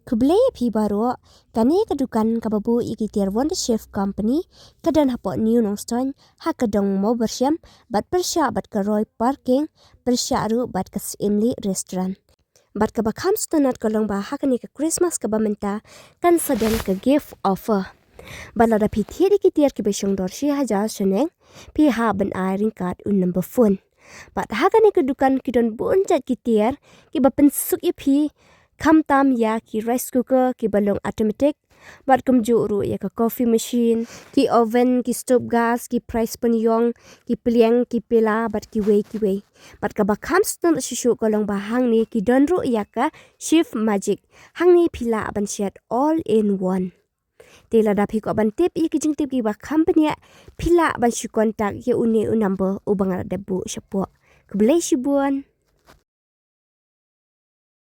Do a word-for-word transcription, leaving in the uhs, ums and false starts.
Khublei ïa phi baroh. Kane ka dukan kaba buh ïa ki tiar Wonder Chef Company ka don hapoh New Nongstoiñ, ha ka dong Mawbyrsham, bad pyrshah bad ka Roy Parking, pyrshah ruh bad ka Syiemlieh Restaurant. Bad kaba kham sngewtynnat ka long ba ha kane ka Christmas kaba mynta kan sa don ka gift offer. Bad lada phi thied ïa ki tiar kiba shong dor shi hajar shaneng, phi hap ban ai ryngkat u number phone. Bad ha kane ka dukan ki don bun jait ki tiar kiba pynsuk ïa phi, khamtam ïa ki rice cooker kiba long automatic, bad kumjuh ruh ïa ka coffee machine, ki oven, ki stove gas, ki fry pan ïong, ki pliang, ki pela, bad kiwei kiwei. Bad kaba kham sngewtynnat shisha ka long ba hangne ki don ruh ïa ka Chef Magic. Hangne phi lah ban shet all in one. Te lada phi kwah ban tip ïa ki jingtip kiba kham bniah, phi lah ban shu contact ïa une u number uba nga la dep buh shapoh. Khublei shibun.